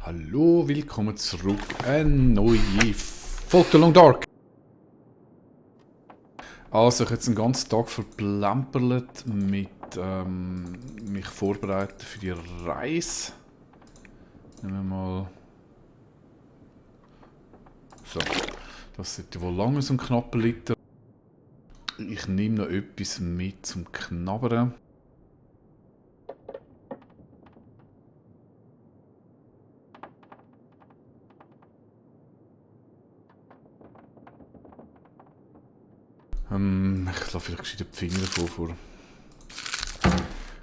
Hallo, willkommen zurück. Eine neue Folge Long Dark. Also, ich habe jetzt den ganzen Tag verplemperlet mit mich vorbereiten für die Reise. Nehmen wir mal. So, das sollte wohl lange so ein knappen Liter. Ich nehme noch etwas mit zum Knabbern. Ich lasse vielleicht gescheit die Finger davon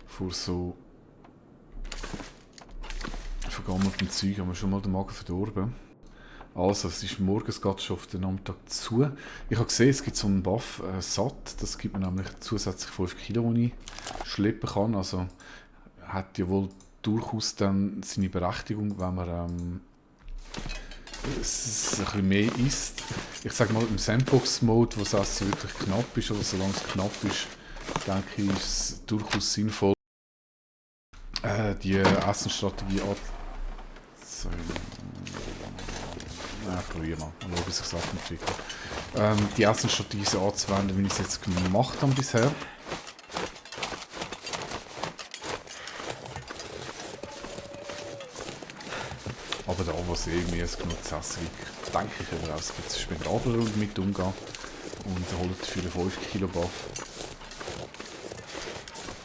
vor so vergammeltem Zeug. Haben wir schon mal den Magen verdorben. Also, es ist morgens gerade schon auf den Nachmittag zu. Ich habe gesehen, es gibt so einen Buff satt. Das gibt mir nämlich zusätzlich 5 Kilo, die ich schleppen kann. Also hat ja wohl durchaus dann seine Berechtigung, wenn man es ein bisschen mehr isst. Ich sage mal, im Sandbox-Mode, wo das Essen wirklich knapp ist, oder solange es knapp ist, denke ich, ist es durchaus sinnvoll, die Essensstrategie probieren mal. Mal schauen, wie sich das entwickelt. Die Essensstrategie so anzuwenden, wie ich es jetzt gemacht habe bisher. Aber da, wo es irgendwie genug zu essen gibt, denke ich aber auch ein bisschen spendabler mit umgehen und holt für den 5 Kilo Buff.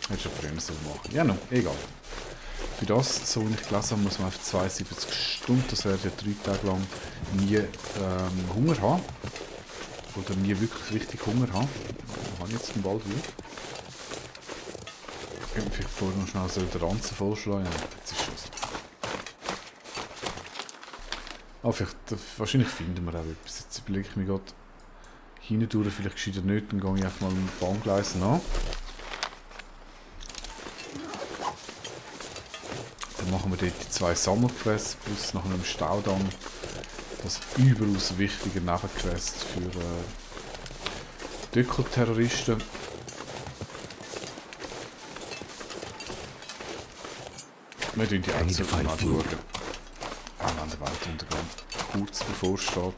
Hätte schon früher so machen. Ja, no, egal. Für das, so wie ich gelesen habe, muss man auf 72 Stunden, das wäre ja 3 Tage lang, nie Hunger haben. Oder nie wirklich richtig Hunger haben. Habe ich jetzt den bald wieder. Ich könnte vielleicht vorher noch schnell so den Ranzen vollschlagen. Ja, jetzt ist Schluss. Ah, vielleicht, wahrscheinlich finden wir auch etwas. Jetzt überlege ich mir gerade hindurch, vielleicht gescheiter nicht, dann gehe ich einfach mal ein Bahngleis an. Dann machen wir dort die 2 Sammelquests plus nach einem Staudamm das überaus wichtige Nebenquest für die Ökoterroristen. Wir tun die Aktion mal schauen. Wenn der Weltuntergang kurz bevorsteht.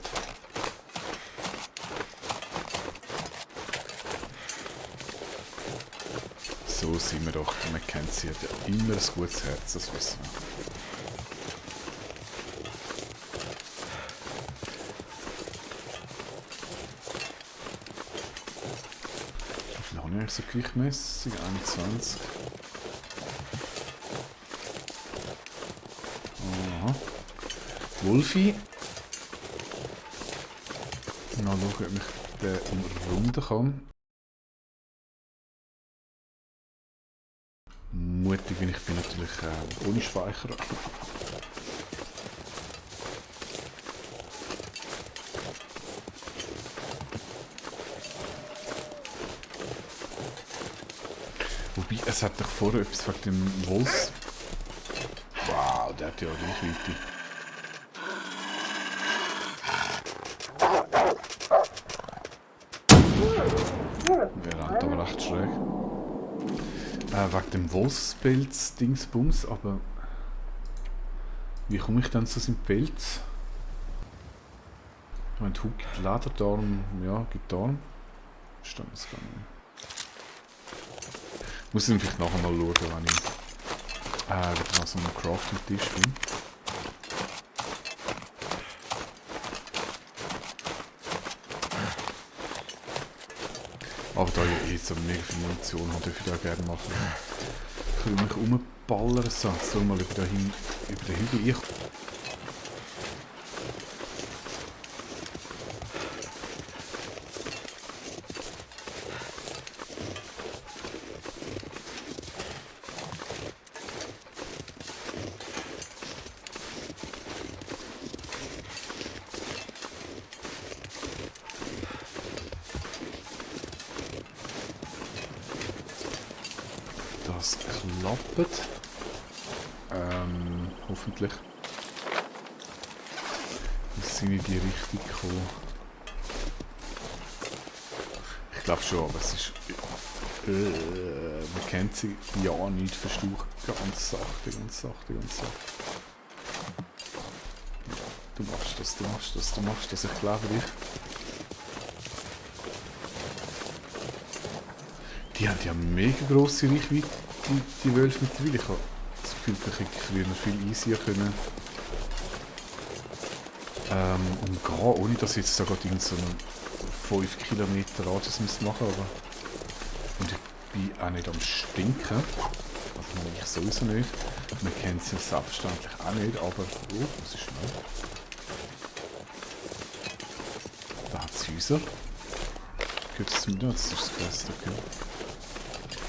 So sind wir doch. Mackenzie hat ja immer ein gutes Herz, das wissen wir. Wie viel habe ich eigentlich so gleichmäßig? 21. Aha. Wolfi. Mal schauen, ob ich den umrunden kann. Mutig, wenn ich bin, natürlich ohne Speicher. Wobei, es hat doch vorher etwas wegen dem Wolfs. Wow, der hat ja Reichweite. Der rennt aber recht schräg. Wegen dem Wolfspelz-Dingsbums, aber wie komme ich dann zu seinem Pelz? Ich meine, Hut gibt Leder, Darm, ja, gibt Darm. Verstehe ich das gar nicht. Muss ich vielleicht nachher mal schauen, wenn ich wieder an so einem Crafting-Tisch bin. Aber da ich jetzt so mega viel Munition habe, dürfte ich auch gerne machen. Ich will mich rumballern, so mal über den Hügel. Das klappt. Hoffentlich. Wir sind in die Richtung gekommen. Ich glaube schon, aber es ist... man kennt sie ja nicht verstaucht. Ganz sachte, ganz sachte, ganz sachte. Du machst das, du machst das, du machst das, ich glaube dich. Die haben ja mega grosse Reichweite, die Wölfe mittlerweile. Ich habe das Gefühl, ich hätte früher noch viel easier können umgehen, ohne dass ich jetzt da gerade in so einen 5 Kilometer Radius machen müsste. Und ich bin auch nicht am Stinken. Also ich sowieso nicht. Man kennt es ja selbstverständlich auch nicht, aber... Oh, das ist schnell. Da hat es Häuser. Geht es mit? Das ist das Quest, okay.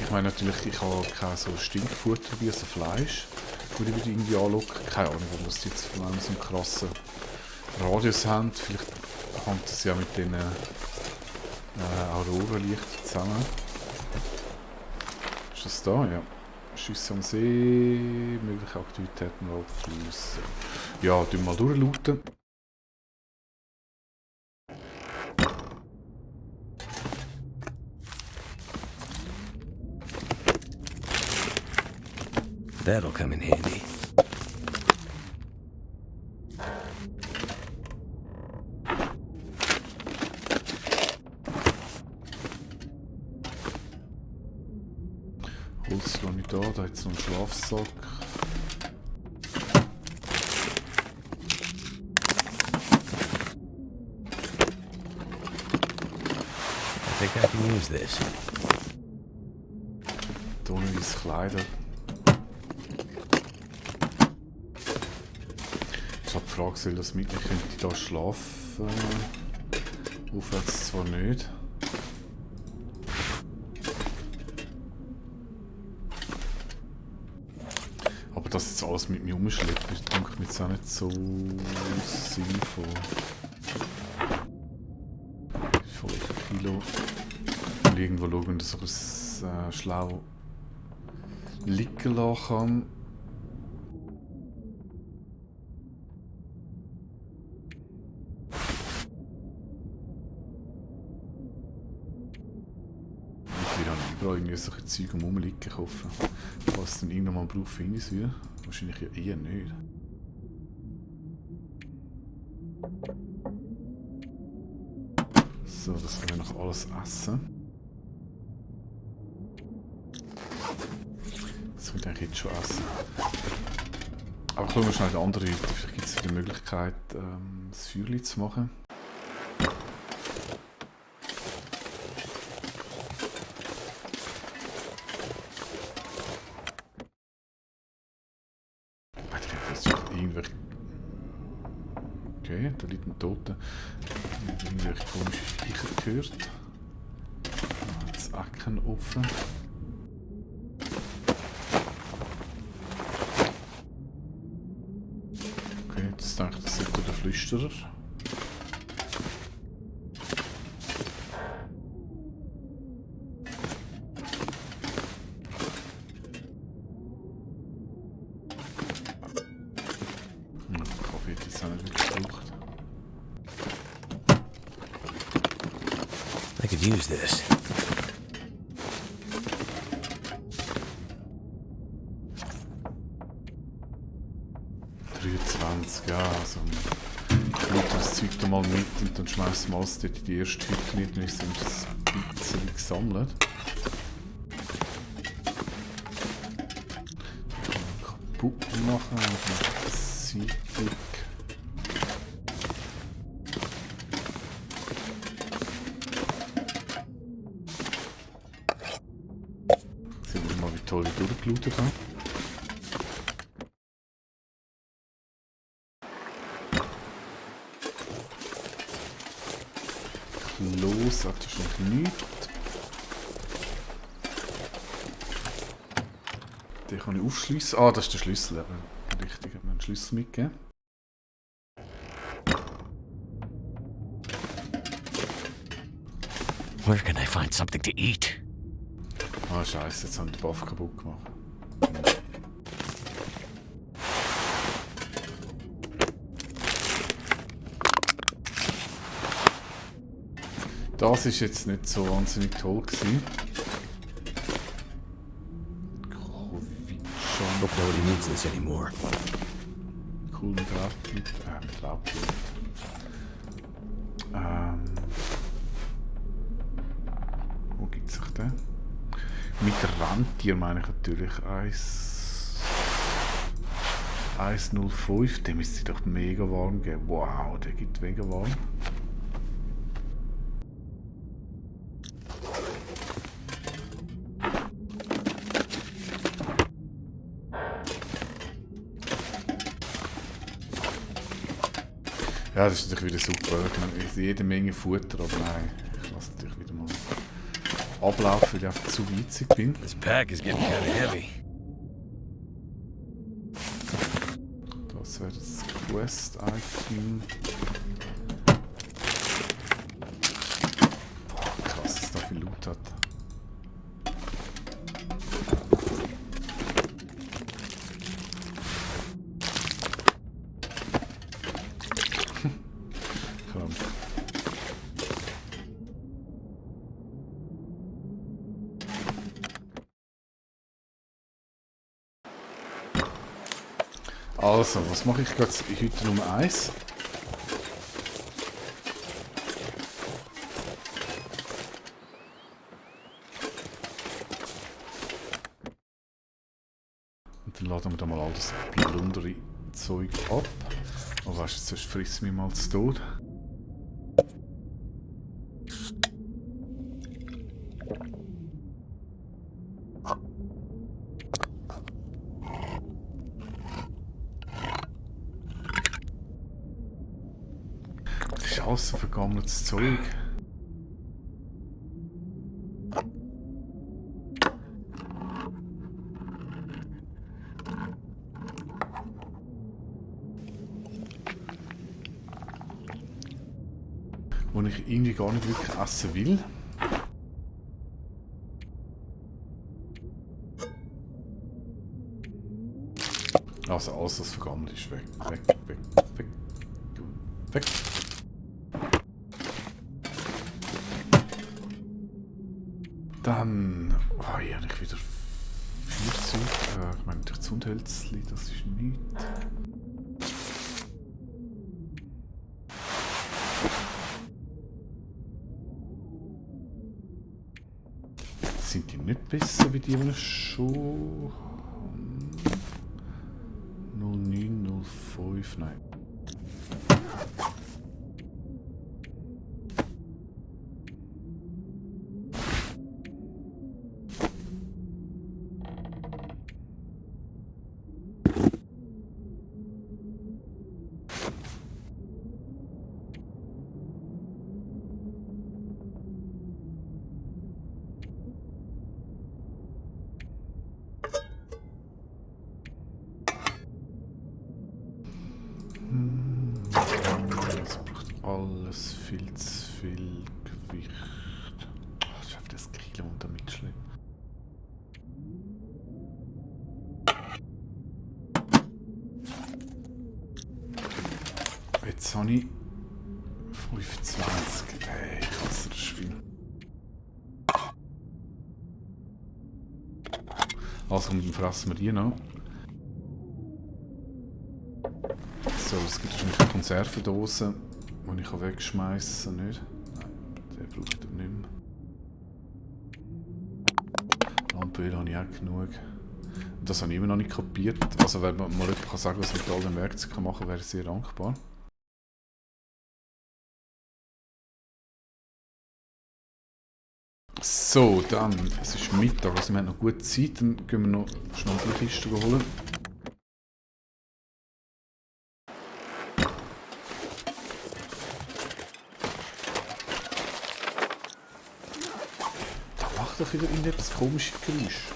Ich meine natürlich, ich habe kein so Stinkfutter wie so Fleisch, wo ich wieder irgendwie anschaue. Keine Ahnung, warum das jetzt vor allem so einen krassen Radius haben. Vielleicht hängt das ja mit den Aurora-Licht zusammen. Ist das da? Ja. Schüsse am See, mögliche Aktivitäten, Waldfluss. Ja, tun wir mal durchlooten. That'll come in handy. Holz noch nicht da hat es noch einen Schlafsack. I think I can use this. Tonnenweise Kleider. Ich habe die Frage, soll das mitnehmen? Könnte ich da schlafen? Aufwärts zwar nicht. Aber das jetzt alles mit mir umschleppt, ist denke ich mir jetzt auch nicht so sinnvoll. 5 Kilo. Und irgendwo schauen, dass ich es schlau liegen lassen kann. Irgendwie solche Zeug rumliegen kaufen. Was dann irgendwann mal braucht, finde ich es wieder. Wahrscheinlich ja eher nicht. So, das können wir noch alles essen. Das will ich eigentlich jetzt schon essen. Aber schauen wir schnell die andere Seite. Vielleicht gibt es die Möglichkeit, das Feuerchen zu machen. Okay, da liegt ein Toter. Irgendwelche komische Viecher gehört. Das Ecken offen. Okay, jetzt denke ich, das ist der Flüsterer. Kaffee hat jetzt auch nicht wirklich gebraucht. I could use this. Ja, also ich lege das Zeug da mal mit und dann schmeißen wir alles dort in die erste Hütte mit und ich sind das ein bisschen gesammelt. Kaputt machen und noch seitig. Sehen wir mal, wie toll ich durchgelootet habe. Los, hat schon nichts. Den kann ich aufschliessen. Ah, das ist der Schlüssel. Eben. Richtig, hat mir einen Schlüssel mitgegeben. Where can I find something to eat? Ah, scheiße, jetzt haben wir den Buff kaputt gemacht. Das ist jetzt nicht so wahnsinnig toll gewesen. Hope nobody needs this anymore. cool mit Raubblut. Wo gibt sich der? Mit Rentier meine ich natürlich 1,05. Dem müsste sie doch mega warm geben. Wow, der gibt mega warm. Ja, das ist natürlich wieder super. Ich meine, jede Menge Futter, aber nein, ich lasse natürlich wieder mal ablaufen, weil ich einfach zu witzig bin. This pack is getting kind of heavy. Das wäre das Quest-Item. Boah, krass, dass da viel Loot hat. Krank. Also, was mache ich gerade heute Nummer 1? Und dann laden wir da mal all das blundere Zeug ab. Oh, weißt du, sonst frisst es mich mal zu Tod. Das ist alles so vergammeltes Zeug. Wo ich irgendwie gar nicht wirklich essen will. Also alles, was vergammelt ist, weg, weg, weg, weg, weg. Dann, oh, hier habe ich wieder 4 Zeug. Ich meine, durch Zundhölzli, das ist nichts. Sind die nicht besser wie die, die wir schon haben? 0905, nein. Das braucht alles viel zu viel Gewicht. Ich schaffe das Kilo und damit schlimm. Jetzt habe ich 25. Hey, ich hasse das Spiel. Also, dann fressen wir die noch. So, es gibt wahrscheinlich eine Konservendose, die ich wegschmeißen kann, nicht? Nein, den braucht er nicht mehr. Lampenöl habe ich auch genug. Und das habe ich immer noch nicht kapiert. Also wenn man mal jemand kann sagen, was man mit all den Werkzeugen machen kann, wäre ich sehr dankbar. So, dann, es ist Mittag, also wir haben noch gute Zeit, dann gehen wir noch schnell die Kiste holen. Macht doch wieder irgendetwas komisches Geräusch.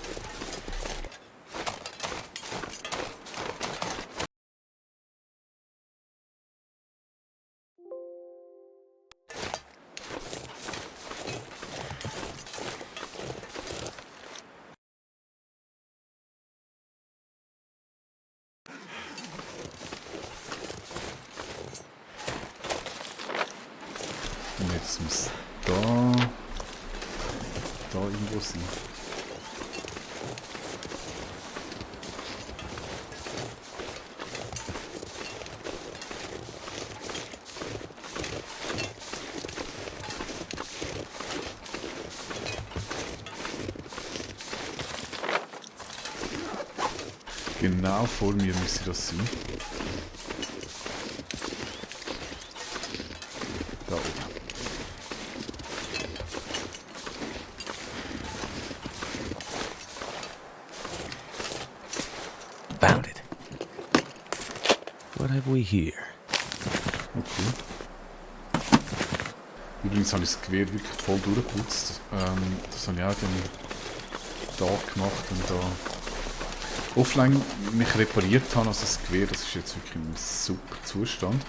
Und jetzt muss da irgendwo sein. genau vor mir müsste das sein. Da oben. Found it. What have we here? Okay. Übrigens habe ich das Gewehr wirklich voll durchgeputzt. Das habe ich auch den Tag gemacht und da offline mich repariert habe. Also das Gewehr, das ist jetzt wirklich im super Zustand.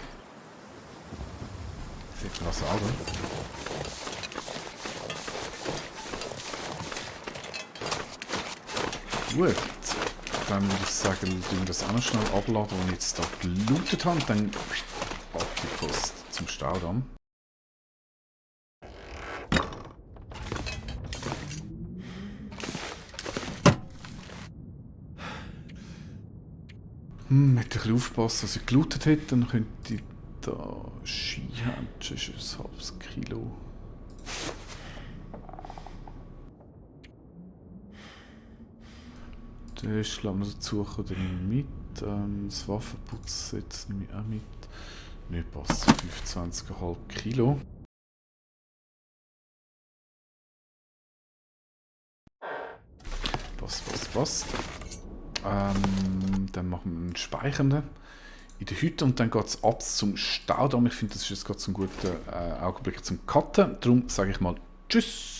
Sieht man das auch. Gut. Dann würde ich sagen, wir das auch noch schnell abladen, was ich jetzt da gelootet habe. Und dann ab die Post zum Staudamm. Hätte ein bisschen aufpassen, dass ich gelootet hätte, dann könnte ich da Ski haben. Das ist ein halbes Kilo. Das ist, glaube ich, noch dazu dann mit. Das Waffenputzset nehme ich auch mit. Mir passt 25,5 Kilo. Passt. Dann machen wir einen Speichernden in der Hütte und dann geht es ab zum Staudamm. Ich finde, das ist jetzt gerade so ein guter Augenblick zum Cutten. Darum sage ich mal Tschüss.